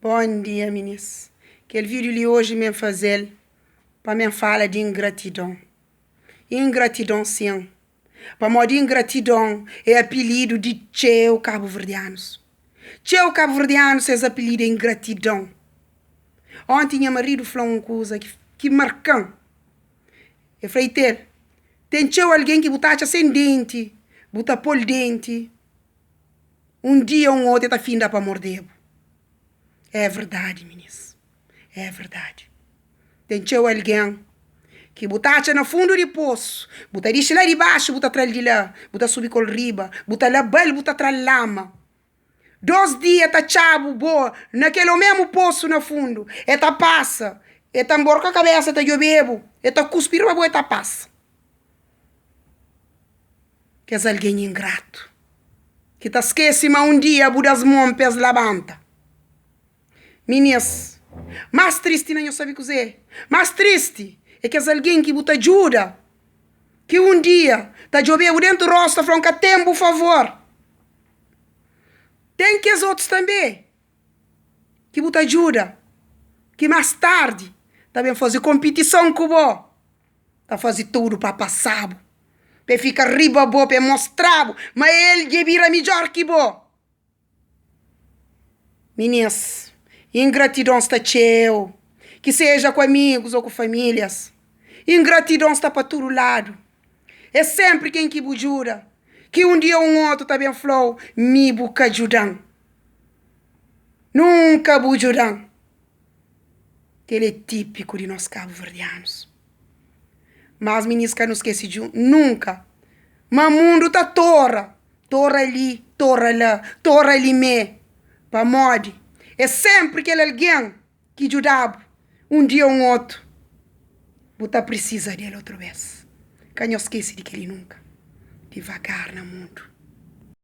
Bom dia minis. Kel vídeo li hoje men fazel pa men fala di ingratidon. Ingratidon sim, pamodi ingratidon é apilidu di txeu kabuverdianus. Txeu kabuverdianus ses apilidu é ingratidon. Onti nha maridu fla un kuza ki marka-m. El fla, Iter, ten txeu algen ki bu ta atxa sen denti, bu ta pô-l denti. Un dia un otu e ta finda pa morde-bu. É verdadi, minis. É verdadi. Ten txeu algen ki bu ta atxa na fundu di posu, bu ta dixi la di baxu, bu ta tra-l di la, bu ta subi ku el riba, bu ta laba-l, bu ta tra-l lama. Dos dia ta atxa-bu bo na kel omemu posu na fundu, e ta pasa, e ta nborka kabesa, e ta djobe-bu, e ta kuspi riba bo, e ta pasa. Kes algen ingratu ki ta skese ma un dia bu da-s mon pa es labanta. Minis, más tristi na nhos sabe kuzê? Más tristi é kes algen ki bu ta djuda, ki un dia ta djobe-bu déntu róstu ta fla-u, N ka ten bu favor. Ten kes otus tanbê ki bu ta djuda, ki más tardi ta ben faze konpitison ku bo. Ta faze tudu pa pasa-bu, pa e fika riba bo, pa e mostra-bu ma el dja bira midjór ki bo. Minis, ingratidon sta txeu, ki seja ku amigus ô ku famílias. Ingratidon sta pa tudu ladu. É sénpri ken ki bu djuda, ki un dia un otu ta ben fla-u, Mi bu ka djuda-m. Nunka bu djuda-m. Kel é típiku di nos kabuverdianus. Mas minis ka nu skese di nunka ma mundu ta tora, tora li, tora la, tora li mê. Pamodi é sénpri kel algen ki djuda-bu un dia un otu, bu ta prisiza di el otu bês. Ka nhos skese di kel-li nunka. Divagar na mundu.